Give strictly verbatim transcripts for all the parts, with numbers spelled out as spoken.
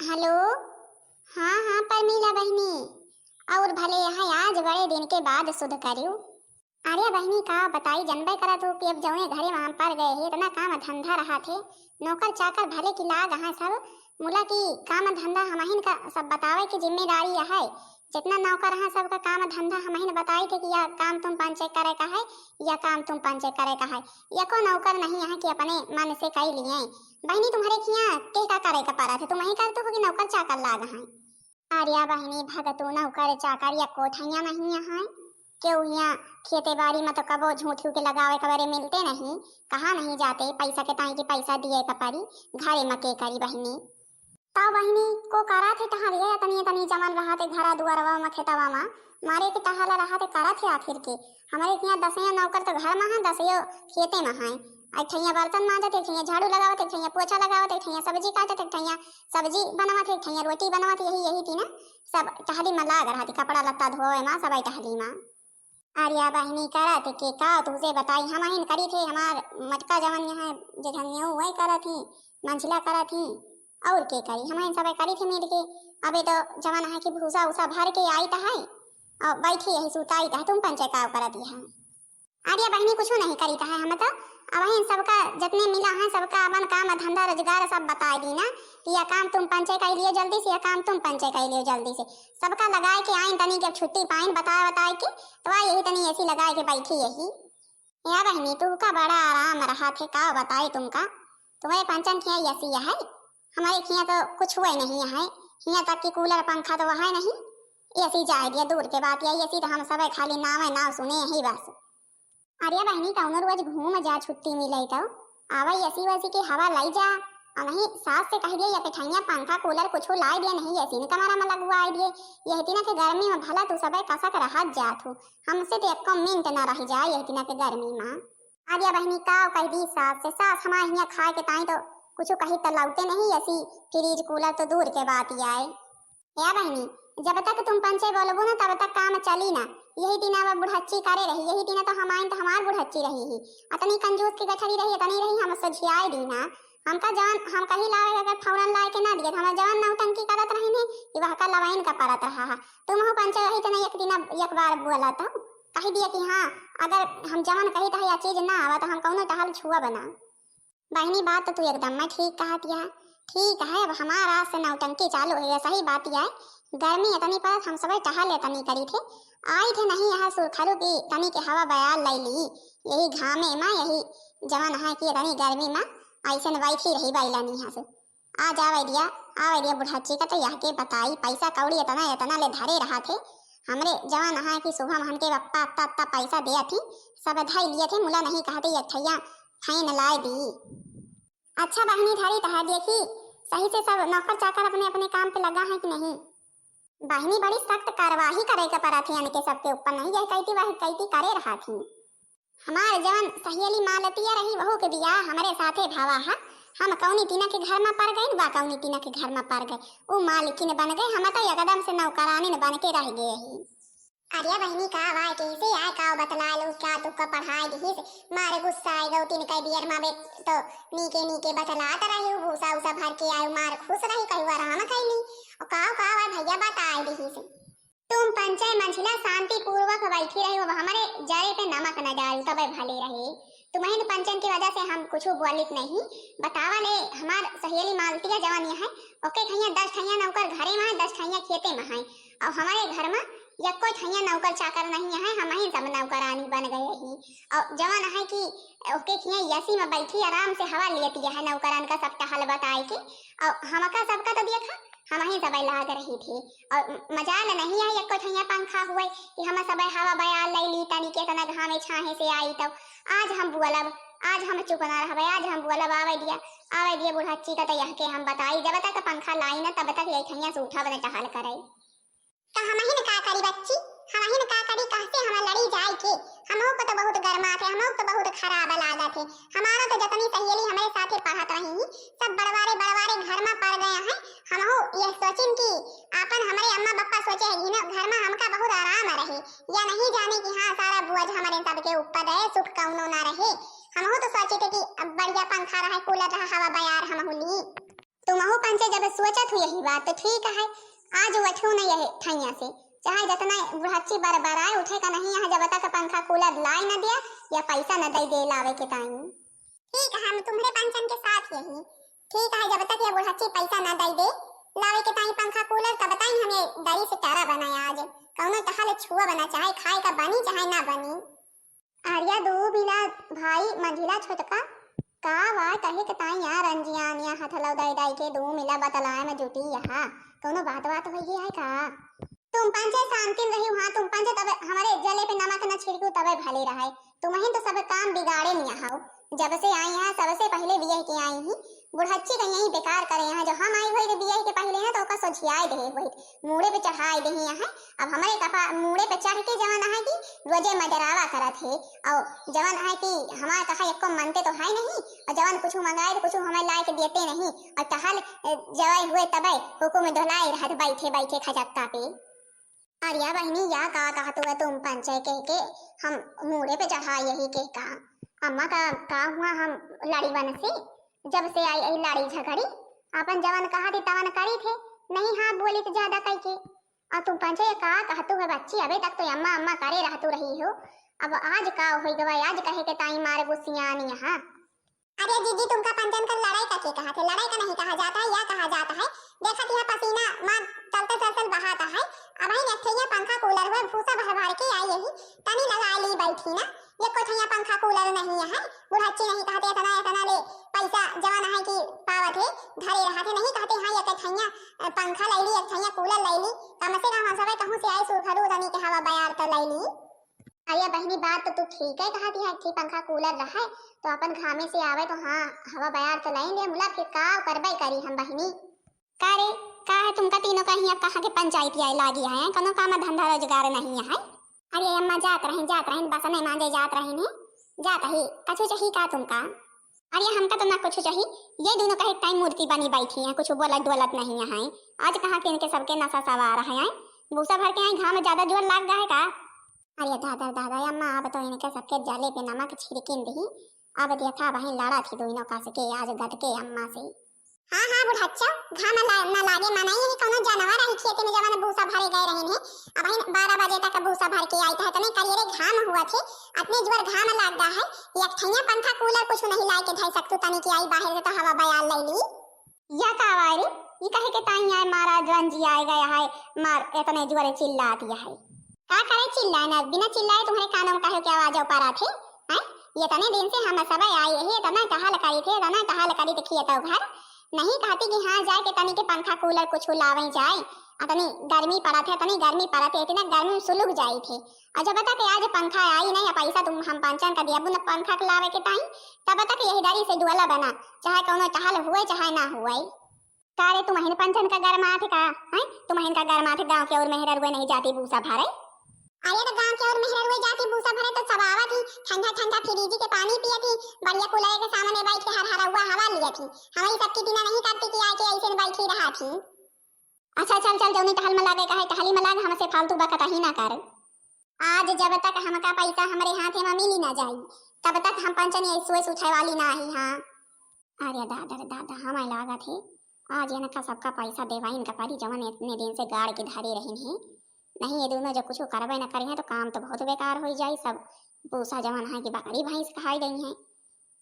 हेलो। हाँ, हाँ, परमीला बहिनी, और भले यहाँ आज बड़े दिन के बाद सुध करियो। अरे बहिनी, का बताई, जनबे करत हो कि अब जौने घरे में हम पड़ गए हैं, इतना काम धंधा रहा थे, नौकर चाकर भले की लाग हैं सब, मुला की काम धंधा हमहिन का सब बतावे की जिम्मेदारी है। जितना नौकर हैं, सबका काम धंधा हमहिन बताई थे कि यह काम तुम पंचे करे का है, यह काम तुम पंचे करे का है। यको नौकर नहीं है कि अपने मन से कई लिए। बहिनी, तुम्हारे खिया के का करे का पड़ा थे, तुम यही करते हो कि नौकर चाकर लाग हैं? अरे बहिनी, भगतू नौकर चाकर यको ठैया नहीं है। केहू हियाँ खेते बाड़ी में तो कबो झूठियों के लगावे कबरे मिलते नहीं, कहाँ नहीं जाते, पैसा के ताई के पैसा दिए का पड़ी, घरे में के करी बहिनी। तौ बहिनी को करा थे टहल ये तनी तनी जमन रहा थे घरा दुआरवा में खेतवा में, मारे के टहल रहा थे करा थे आखिर के। हमारे के यहाँ दसैया नौकर तो घर में है, दसैयो खेते में है। एक ठैया बर्तन मांजत, एक ठैया झाड़ू लगावत, एक ठैया पोछा लगावत, एक ठैया सब्जी काटत, एक ठैया सब्जी बनवत, एक ठैया रोटी बनवत, यही यही तीन सब टहली में लाग रहा थी, कपड़ा लत्ता धोवे में, सब टहली में। अरे बहिनी, करत के का तुझे बताई, हमहिन करी थे, हमार मटका जवन यहाँ जेठनियो वही करत ही, मंझिला करत ही, और के करी, हमहिन सब करी थे मिल के। अबे तो जवन है कि भूसा उसा भर के आई तो है, और बैठी यही सुताई तो है, तुम पंचे काव करत ही है। अरे बहिनी, कुछ नहीं करी तो है हम तो, अब इन सबका जितने मिला है, सबका अपन काम धंधा रोजगार सब बताई दी ना, कि यह काम तुम पंचे कर लियो जल्दी से, यह काम तुम पंचे कर लियो जल्दी से। सबका लगाए के आइन तनी के छुट्टी पाइन बताए बताए के, तो आ यही तनी एसी लगाए के बैठी यही। या बहिनी, तू का बड़ा आराम रहा थे, का बताए तुमका, तुम्हारे पंचन के यहाँ एसी है, हमारे के यहाँ तो कुछ हुआ ही नहीं है। यहाँ तक कि कूलर पंखा तो है नहीं, एसी जाए दिया दूर के बात, यही एसी तो हम सब खाली नाम है, नाम सुने यही बस। अरे बहिनी, कौनो रोज घूम जा, छुट्टी मिले तो आवा, एसी वेसी की हवा लाई जा। और नहीं, सास से कह दिया, या के ठैया पंखा कूलर कुछ लाई दिया, नहीं एसी ने कमरा में लगवाई दिए। यह दिना के गर्मी में भला तू सबे कसक रहत जात हो, हमसे तो एको मिनट ना रह जाए यह दिना के गर्मी में। अरे बहिनी, का कह दी सास से, सास हमारे हियाँ खाए के ताई तो कुछ कही तो लौटे नहीं, एसी फ्रिज कूलर तो दूर के बात ही आए। या बहिनी, जब तक तुम पंचे बोलबो ना, तब तक काम चली ना। यही दिन अब बुढ़च्ची करे रही, यही दिन तो हम आइन तो हमार बुढ़च्ची रही ही। अतनी कंजूस की गठरी रही, अतनी रही, हम सझियाए दी ना। हमका जवन हम कही लावे, अगर फौरन लाए के ना दिए, तो हम जवन नौटंकी करत रही ने, कि वह का लवाइन का परत रहा है। तुम हो पंचे रही तो नहीं, एक दिन अब एक बार बोला तो कही दिया कि हाँ, अगर हम जवन कही तो यह चीज ना आवा, तो हम कौनो टहल छुआ बना। बहिनी, बात तो तू एकदम में ठीक कहत या। ठीक है, अब हमार आज से नौटंकी चालू है, सही बात या। गर्मी इतनी पड़त, हम सबे टहल इतनी करी थे, आई थे नहीं यहाँ सुरखरू की तनी के हवा बयार ले ली। यही घामे में, यही जवन है कि इतनी गर्मी में ऐसे न बैठी रही बैला नहीं यहाँ से। आ जावे दिया, आवे दिया बुढ़ाची का तो यह के बताई, पैसा कौड़ी इतना इतना ले धरे रहा थे। हमरे जवन है कि सुबह महन के पप्पा अत्ता अत्ता पैसा दिया थी, सब धई लिए थे, मुला नहीं कहते एक ठैया फैन लाए दी। अच्छा बहिनी, धरी तहा देखी, सही से सब नौकर चाकर अपने अपने काम पे लगा है कि नहीं? बहिनी, बड़ी सख्त कार्यवाही करे के पड़ा थे इनके सबके ऊपर, नहीं यह कैती वह कैती करे रहा थी। हमार जवन सहेली मालतिया रही, वहू के बियाह हमरे साथे भवा है। हम कौनी तीना के घर में पड़ गए, वा कौनी तीना के घर में पड़ गए, उ मालकिन बन गए, हम तो एकदम से नौकरानिन बन के रह गए ही। अरे बहिनी, का वाय, कैसे आय, का बतला लो, क्या तुका पढ़ाई दिहिस? मारे गुस्सा आए गो, तीन कई बियर माँ बे तो नीके नीके बतलात रही हूँ, भूसा उसा भर के आयो, मार खुश रही, कहू आराम कैली। और का, का वाय भैया बताए दिहिस? तुम पंचे मंझिला शांति पूर्वक बैठी रही हो, हमारे जरे पे नमक न डालू, तबे भले रहे। तुम्हें पंचन की वजह से हम कुछ बोलित नहीं। बतावा ले, हमार सहेली मालतिया जवानी है, ओके ठैया दस ठैया नौकर घरे में है, दस ठैया खेते में है, और हमारे घर में यक्को ठैया नौकर चाकर नहीं है, हम ही सब नौकरानी बन गए ही। और जवन है कि ओके खिया यसी में बैठी आराम से हवा लेती है नौकरान का सब टहल बताए के, और हमका सबका तो देखा, हम ही सब लाग रही थी। और मजाल नहीं है यक्को ठैया पंखा हुए कि हम सब हवा बयार ले ली तनी के तना घामे छाहे से आई। तो आज हम बोलब, आज हम चुप ना रहबे, आज हम बोलब। आवे दिया, आवे दिया बुढ़च्ची का तो यह के हम बताई, जब तक पंखा लाई ना तब तक यही ठैया से उठा बने टहल करे। तो हमहिन का करी बच्ची, हमहिन का करी, कहते हम लड़ी जाए के। हमहू को तो बहुत गरमा थे, हमहू को तो बहुत खराब लागत है। हमारा तो जतनी सहेली हमारे साथे पढ़त रही, सब बड़वारे बड़वारे घर में पड़ गए हैं। हमहू यह सोचिन कि आपन हमारे अम्मा बप्पा सोचे है कि न घर में हमका बहुत आराम रहे, या नहीं जाने कि हाँ, सारा बोझ हमारे सबके ऊपर रहे, सुख कौनो ना रहे। हमहू तो सोचे थे कि अब बढ़िया पंखा रहे, कूलर रहा, हवा बयार हमहू ली। तुमहू पंचे जब सोचत हो यही बात तो ठीक है, आज उठो न यही ठैया से, चाहे जतना बुढ़च्ची बरबराए उठे का नहीं है, जब तक पंखा कूलर लाई न दिया या पैसा न दे दे लावे के ताई। ठीक है, हम तुम्हरे पंचन के साथ यही। ठीक है, जब तक ये बुढ़च्ची पैसा न दे दे लावे के ताई पंखा कूलर, तब ताई हमें दरी से टरा बनाया आज। कौनो टहल छुआ बना, चाहे खाए का बनी चाहे ना बनी। आर्या दू बिला भाई मंझिला छोटका, का वा कहे के ताई यार रंजियानिया हाथ लौ दाई दाई के दू मिला बतलाए में जुटी यहाँ। कौनो बात बात होई है का? तुम पंचे शांतिन रही, हाँ तुम पंचे तबे हमारे जले पे नमक न छिड़कू तबे भले रहे। तुमहिन तो सब काम बिगाड़े नहीं हो। जब से आई हैं सबसे पहिले बियाह के आई ही। बुढ़च्ची का यही बेकार करे हैं, जो हम आई हुई बियाह के पहिले हैं तो ओका सोझियाए दे हुई, मूड़े पे चढ़ाए दे ही हैं। अब हमारे कपा मूड़े पे चढ़ के जवन है कि रोजे मजरावा करत है, और जवन है कि हमारे कहा एको मनते तो है नहीं, और जवन कुछ मंगाए तो कुछ हमें लाए के देते नहीं, और टहल जवाई हुए तबे हुकुम ढोलाए रहत बैठे बैठे खजक्का पे। अरे बहिनी, या का कहत हुआ तुम पंचे के, के हम मूड़े पे चढ़ा यही के का? अम्मा का, का हुआ हम लड़ी बन से? जब से आई यही लड़ी झगड़ी, अपन जवन कहा थी तवन करी थे, नहीं हाँ बोली तो ज्यादा कही के। और तुम पंचे ये का कहतू है बच्ची, अबे तक तो अम्मा अम्मा करे रहतू रही हो, अब आज का हो गवा, आज कहे के ताई मारे गुस्सियानी यहाँ। अरे जीजी, तुमका पंचन का लड़ाई का के कहा थे? लड़ाई का नहीं कहा जाता है, या कहा जाता है। देखा थी पसीना माँ तलते तलतल बहाता है। अब ही एक ठैया पंखा कूलर हुए भूसा भर भर के आई यही, तनी लगा ली बैठी ना। ये कोई ठैया पंखा कूलर नहीं है, बुढ़च्ची नहीं कहते इतना इतना ले पैसा जवान है कि पावत है, धरे रहते नहीं कहते हाँ एक ठैया पंखा ले ली, एक ठैया कूलर ले ली, कम से कम हम सब कहूँ से आई सुखरू तनी के हवा बयार तो ले ली। अरे बहिनी, बात तो तू ठीक है कहा थी, हाँ, ठीक पंखा कूलर रहे तो अपन घामे से आवे तो हाँ, हवा बयार तो लाइन दे मुला, फिर का करबे करी हम बहिनी। का रे, का है तुमका तीनों का हियाँ कहाँ के पंचायती आए लागी है, कोनो काम धंधा रोजगार नहीं है? अरे अम्मा, जात रही, जात रही, बसने मांजे जात रही ने, जात ही, कछु चाही का तुमका? अरे हमका तो ना कुछ चाही, ये दोनों कहे टाइम मूर्ति बनी बैठी हैं, कुछ बोलत डोलत नहीं है। आज कहाँ के इनके सबके नशा सवार है, भूसा भर के आई, घाम ज्यादा जोर लाग गया है का? अरे दादा, दादा, अम्मा, अब तो इनके सबके जले पे नमक छिड़किन दही। अब देखा बहिन, लड़ा थी दोनों कस के, आज गत के अम्मा से। हाँ, हाँ, बुढ़च्चा, घाम ला-, ना लागे, मनाई ही कौनो जानवर आई खेत में जवन भूसा भरे गए रहे हैं। अब बहिन, बारह बजे तक भूसा भर के आई था, इतने करियरे घाम हुआ थे, इतने जोर घाम लाग गा है, एक ठैया पंखा कूलर कुछ नहीं लाए के धर सकतू, तनी की आई बाहर से तो हवा बयार ले ली। या का आवाज रे? ई कहे के ताई आए मारा रंजी आए गया है, मार इतने जोरे चिल्लात है। का करे चिल्लाए ना, बिना चिल्लाए तुम्हारे कानों में काहे के आवाज ऊपर आत है? हैं? ये इतने दिन से हम सब आए यही, इतना टहल करी थे, इतना टहल करी थे खेत और घर। नहीं कहती कि हाँ जाए के तनी के पंखा कूलर कुछ लावे जाए, इतनी गर्मी पड़त है, इतनी गर्मी पड़त है, इतना गर्मी में सुलुग जाई थे। और जब तक आज पंखा आई नहीं, पैसा तुम हम पंचन का दिया, बुन पंखा के लावे के ताई, तब तक यही डरी से डोला बना, चाहे कौनो टहल हुए चाहे ना हुए। का रे, तुम्हन पंचन का गरमात है का? हैं? तुम्हन का गरमात है, गाँव के और मेहररुए नहीं जाती भूसा भरे? अरे तो गाँव के और मेहररुए जाती भूसा भरे तो सब आवत ही, ठंडा ठंडा फ्रिज के पानी पियत ही, बढ़िया कूलर के सामने बैठ के हर हरौआ हवा लियत ही। हमारी सबकी बिना नहीं करती कि आके ऐसे बैठी रहा थी। अच्छा चल चल, जौनी टहल में लागे का है, टहली में लाग, हमसे फालतू बकत ही ना कर। आज जब तक हमका पैसा हमरे हाथे में मिली ना जाई, तब तक हम पंचन ये सुए सुथाए वाली ना ही हाँ। अरे दादा रे दादा, हमें लागत है आज इनका सबका पैसा देवाइन का पड़ी, जवन इतने दिन से गाड़ के धरे रहिन है। नहीं, ये दोनों जब कुछ करबे न करी हैं तो काम तो बहुत बेकार हो जाई। सब भूसा जवन है कि बकरी भैंस खाई गई हैं।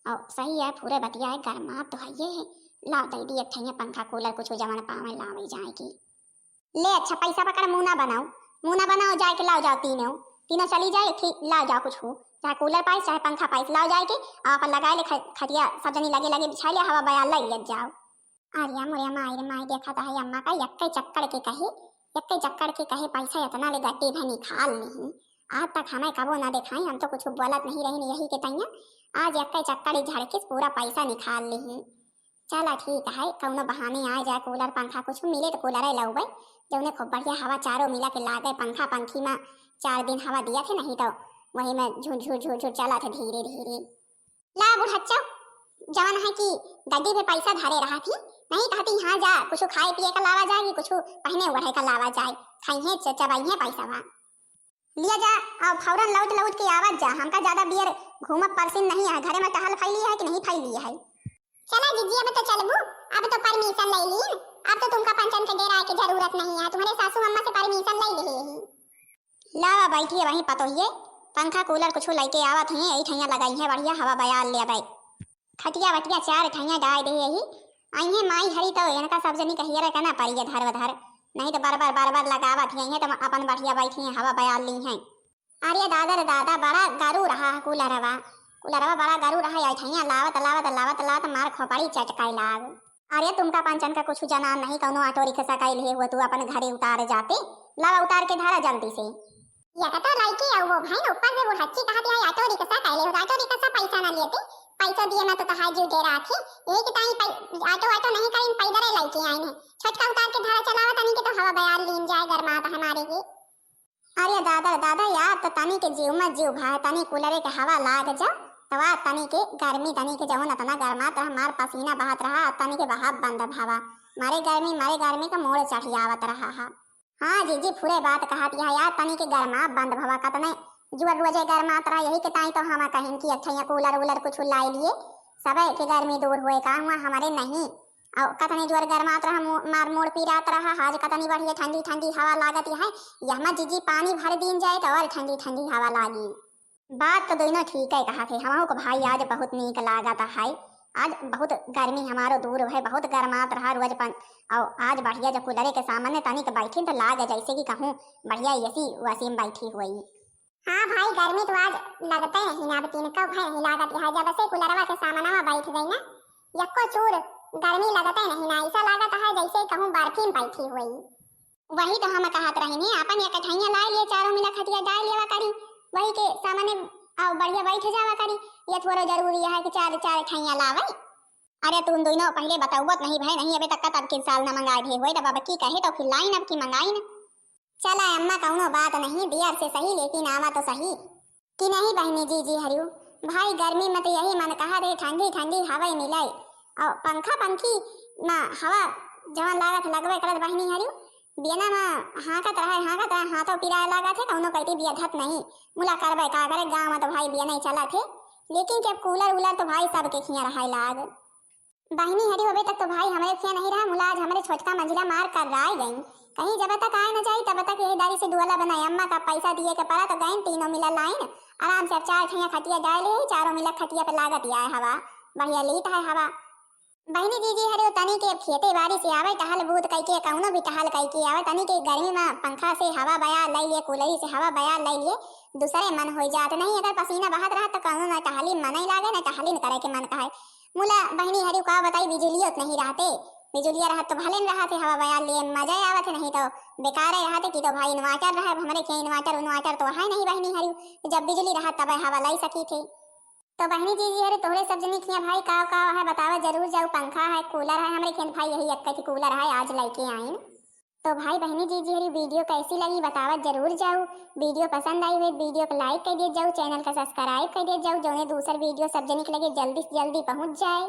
और सही है, पूरे बतिया है, गरमात तो है ये है। लाओ दे दी एक ठैया पंखा कूलर कुछ जवन पावे लावे जाए की। ले अच्छा, पैसा पकड़, मुंह ना बनाओ, मुंह ना बनाओ, जाए के लाओ जाओ तीनों, तीनों चली जाए, एक ही लाओ जाओ कुछ, चाहे कूलर पाइस, चाहे पंखा पाइस, लाओ जाए के, और अपन लगाए ले ख-, खटिया सब जनी लगे लगे बिछाए ले, हवा बयार ले लियत जाओ। अरे मोरे माई रे माई, देखा तो है अम्मा का यक्के चक्कर के कहे, यक्के चक्कर के कहे, पैसा इतना ले गड्डी भे निकाल ली। आज तक हमें कबो ना दिखाई, हम तो कुछ बोलत नहीं रही यही के तैया। आज यक्के चक्कर ही झड़के पूरा पैसा निकाल ली। चला ठीक है, कौनो बहाने आ जाए, कूलर पंखा कुछ मिले तो कूलर लउबे, जौने खूब बढ़िया हवा चारों मिला के लागे, पंखा पंखी में चार दिन हवा दिया थे, नहीं तो वही में झुरझुर झुरझुर चला थे धीरे धीरे। ला बुढ़च्चा, जवन है कि गड्डी पे पैसा धरे रहा थी, नहीं कहती यहाँ जा कुछ खाए पिए का लावा जाए, कुछ पहने ओढ़े का लावा जाए, खाइए च-, चबाइए पैसा बा। लिया जा, और फौरन लौट लौट के आवत जा, हमका ज्यादा बियर घूमब परसिन नहीं है, घरे में टहल फैली है कि नहीं फैली है। चला जीजी, अब तो चलबू, अब तो परमिशन ले लीन, अब तो तुमका पंचन के डेराए के जरूरत नहीं है, तुम्हरे सासू अम्मा से परमिशन ले लिहे ही। लावा बैठिए वहीं पतोहिए, पंखा कूलर कुछ लइके आवत ही, यही ठैया लगाई है, बढ़िया हवा बयार लेबै। खटिया वटिया चार ठैया डाय दे यही, आई है माई हरी तो इनका सब जनी कहिए रहे ना परिए धर वधर, नहीं तो बरबर बरबर लगावत ही, आई है तो अपन बढ़िया बैठी है, हवा बयार ली है। अरे दादा रे दादा, बड़ा गरू रहा है कूलरवा, कूलरवा बड़ा गरू रहा है, आई ठैया लावत लावत लावत लावत मार खोपड़ी चटकाए लाग। अरे तुमका पंचन का कुछ जनान नहीं, कौनो ऑटो रिक्शा कैले हुआ तू अपन घरे उतार जाते, लावा उतार के धरा जल्दी से। या कता लइके आओ वो भाई, ऊपर से वो हच्ची कहत है ऑटो रिक्शा कैले हो, ऑटो रिक्शा पैसा ना लेते, पैसा दिए ना तो तहार जीव डेरात है, यही के ताई पै-, ऑटो ऑटो नहीं करीन, पैदल लइके आइन है। छोटका उतार के धरा चलावा तनी के तो हवा बयार लीन जाए, गरमात हमारे के। अरे दादा दादा यार, तो तनी के जीव में जीव भाई, तनी कूलरे के हवा लाग जा, तवा तनी के गर्मी, तनी के जौन अतना गरमात रहा, मार पसीना बहत रहा, तनी के बहाव बंद भावा, मारे गर्मी, मारे गर्मी का मोड़ चढ़ी आवत रहा है। हाँ जीजी, फुरे बात कहत यह यार, तनी के गरमा बंद भवा, कतने जुअर रोजे गरमात रहा, यही के ताई तो हम कहिन कि अच्छा ये कूलर वूलर कुछ लाई लिए, सबे के गर्मी दूर हुए का हुआ, हमारे नहीं। और कतनी जोर गरमात रहा, मो-, मार मोड़ पिरात रहा, आज कतनी बढ़िया ठंडी ठंडी हवा लागत है, यहमा जीजी पानी भर दीन जाए तो और ठंडी ठंडी हवा लागी। बात तो दोनों ठीक है कहा थे, हमहू को भाई आज बहुत नीक लागत है, आज बहुत गर्मी हमारो दूर है, बहुत गरमात रहा रोज पन, और आज बढ़िया जो कूलरे के सामने तनिक बैठी तो लागे जैसे कि कहूँ बढ़िया एसी वसी में बैठी हुई। हाँ भाई, गर्मी तो आज लगते नहीं ना, अब तीन का भय नहीं लागत है, जब से कूलरवा के सामनवा बैठ गई ना, यक्को चूर गर्मी लगते नहीं ना, ऐसा लागत है जैसे कहूँ बर्फी में बैठी हुई। वही तो हम कहत रही नी, अपन एक ठैया लाई लिए, चारों मिला खटिया डाल लेवा करी, वही के सामने आओ बढ़िया बैठ जावा करी। ये थोड़ा जरूरी है कि चार चार ठैया लावे। अरे तुम दोनों पहले बताउबत नहीं भय नहीं, अबे तक का तब किन साल न मंगाए भी हुए, तब अब की कहे तो फिर लाइन अब की मंगाइन। चला अम्मा, कौनो बात नहीं, दियर से सही लेकिन आवा तो सही। कि नहीं बहिनी जीजी हरियो, भाई गर्मी में तो यही मन कहा रे ठंडी ठंडी हवा मिले और पंखा पंखी में हवा जवन लागत लगवे करत बहिनी हरियो, बियना में हाँकत रहे हाँकत रहे हाथों पिराए लागत है, कौनो कहती बियधत नहीं, मुला करबे का करे, गाँव में तो भाई बियना ही चलत है, लेकिन जब कूलर वूलर तो भाई सबके खिया रहाए लाग। बहिनी हरी होबे तक तो भाई हमरे खिया नहीं रहा, मुला आज हमरे छोटका मंझिला मार कर राय गई। कहीं जब तक आए न जाई तब तक यही दारी से दुआला बनाए। अम्मा का पैसा दिए के पड़ा तो गए तीनों मिला लाइन। आराम से अब चार ठैया खटिया डाल ले, चारों मिला खटिया पे लागत आए हवा। बढ़िया लीत है हवा। बहिनी जीजी हरे तनी के अब खेते बाड़ी से आवे टहल बूत कई के, कौनो भी टहल कई के आवे, तनी के गर्मी में पंखा से हवा बया ले लिए, कूलरी से हवा बया ले लिए, दूसरे मन हो जात नहीं। अगर पसीना बहत रहा तो कौनो न टहली मन ही लागे, न टहली न करे के मन कहे। मुला बहिनी हरिउ का बताई, बिजुलियो त नहीं रहते, बिजुलिया रहत तो भले न रहते, हवा बयार लिए मजा आवत है, नहीं तो बेकार रहते कि तो भाई inverter रहे, हमरे के inverter उन्वर्टर तो है नहीं बहिनी हरिउ, जब बिजली रहत तब हवा लाई सकी थे। तो बहिनी जीजी हरे तोहरे सब जनी खिया भाई का का है बतावा जरूर जाऊ, पंखा है, कूलर है, हमरे खेन भाई यही अक्का की कूलर है आज लेके आइन। तो भाई बहिनी जीजी हरी video कैसी लगी बतावा जरूर जाऊ, video पसंद आई हुई video को like कर दिए जाऊ, channel का subscribe कर दिए जाऊ, जौने दूसर video सब जनी के लगे जल्दी से जल्दी पहुँच जाए।